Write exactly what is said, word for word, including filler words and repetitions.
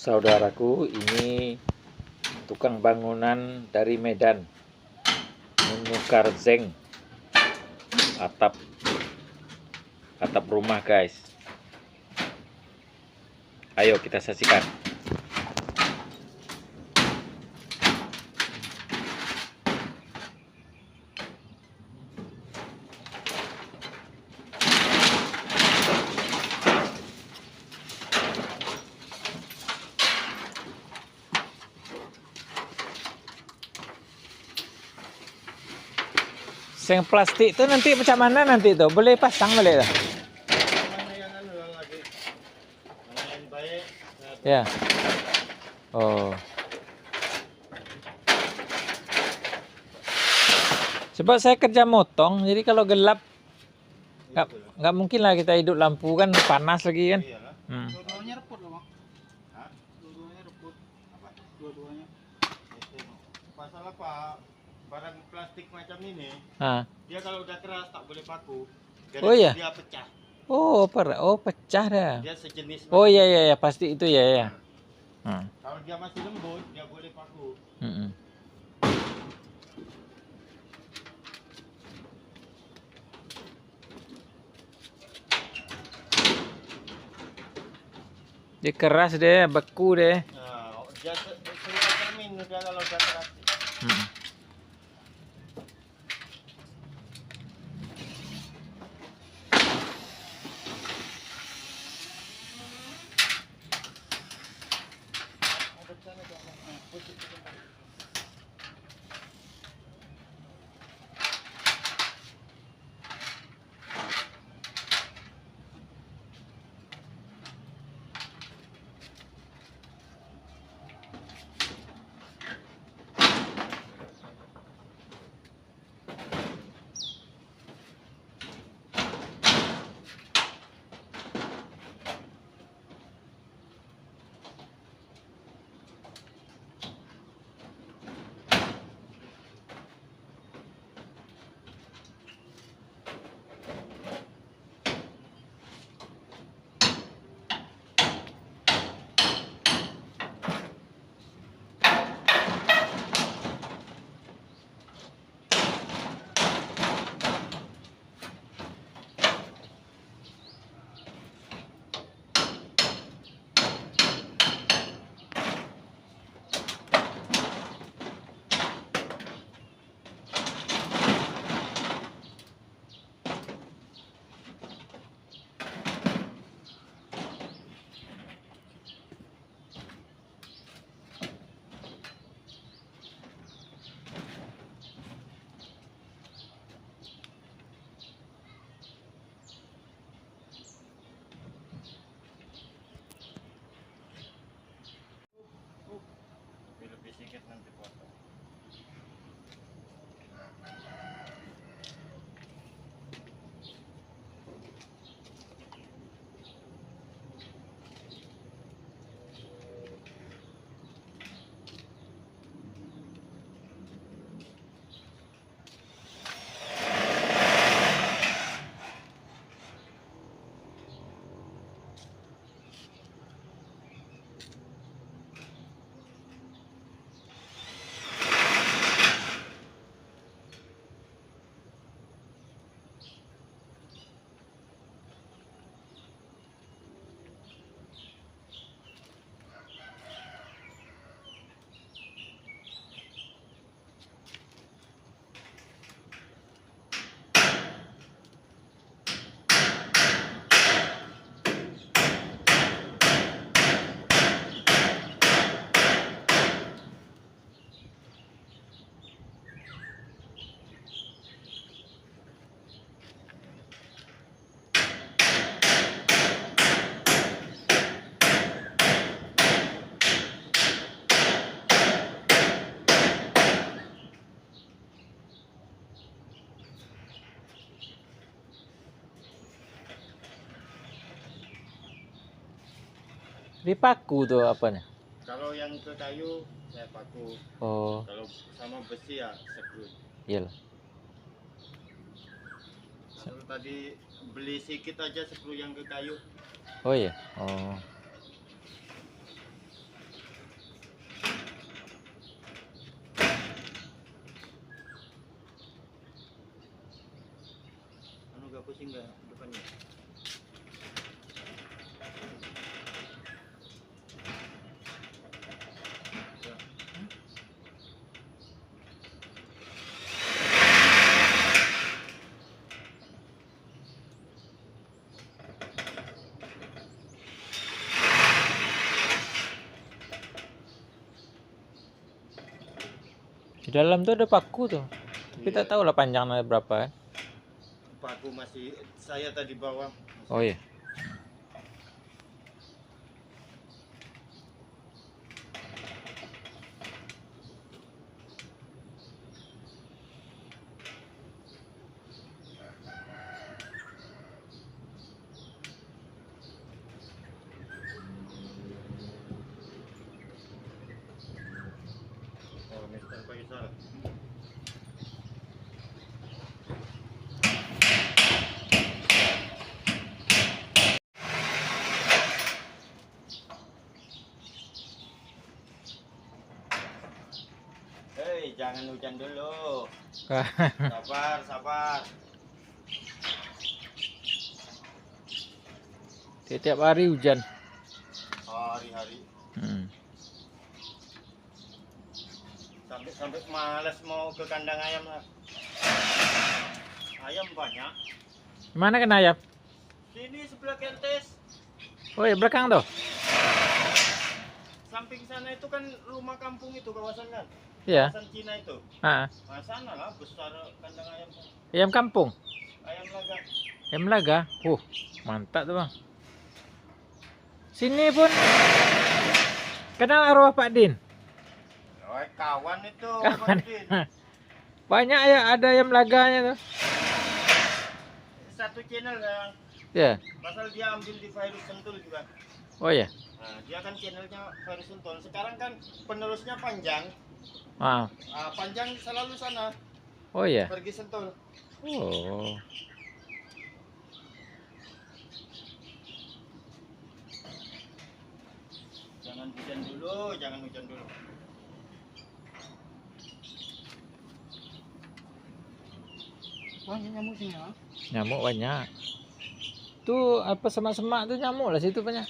Saudaraku, ini tukang bangunan dari Medan menukar zinc atap, atap rumah, guys. Ayo kita saksikan. Seng plastik tu nanti macam mana nanti tu? Boleh pasang balik tu? Ya. Oh. Sebab saya kerja motong, jadi kalau gelap, nggak, nggak mungkin lah kita hidup lampu kan, panas lagi kan. Iyalah. Hmm. Dua-duanya repot loh, Bang. Hah? Dua-duanya repot. Apa? Dua-duanya. Masalah apa? Barang plastik macam ini, ah, dia kalau udah keras tak boleh paku. Oh, iya? Dia pecah. Oh, per-, oh, pecah dah. Dia sejenis. Oh, macam iya, iya, iya, pasti itu ya, ya. Hmm. Kalau dia masih lembut, dia boleh paku. Mm-mm. Dia keras deh, beku deh. Nah, dia se-, semua cermin udah kalau udah keras. Mm-mm. Lebih-lebih sikit nanti potong. Dipaku tu apa ni? Kalau yang ke kayu, saya paku. Oh. Kalau sama besi, ya, sekru. Iyalah. Kalau tadi beli sikit aja sekru yang ke kayu. Oh, iya. Oh. Tinggal depannya. Ya. Di dalam tu ada paku tu. Tapi tak tahu lah panjangnya berapa, kan. Paku masih saya tadi bawa. Oh, iya. Hei, jangan hujan dulu. Sabar, sabar. Tiap-tiap hari hujan. Hari-hari. Hmm. Sampai-sampai malas mau ke kandang ayam lah. Ayam banyak. Mana kena ayam? Sini sebelah Kentes. Oh, ya, belakang tuh. Samping sana itu kan rumah kampung itu, kawasan kan? Iya. Kawasan Cina itu. Ah. Nah, sana lah besar kandang ayam. Ayam kampung? Ayam laga. Ayam laga? Uh, mantap tuh, Bang. Sini pun kenal arwah Pak Din? Oh, kawan itu, kawan. Pak Din. Banyak ya, ada ayam laganya tuh. Satu channel, ya. Ya. Pasal dia ambil di Virus Sentul juga. Oh, ya. Nah, dia kan channelnya Virus Sentul. Sekarang kan penerusnya Panjang. Ah. Ah, Panjang selalu sana. Oh, ya. Pergi Sentul. Oh. Jangan hujan dulu, jangan hujan dulu. Banyak nyamuk sini, ya? Nyamuk banyak. Tu apa, semak-semak tu nyamuk lah situ banyak.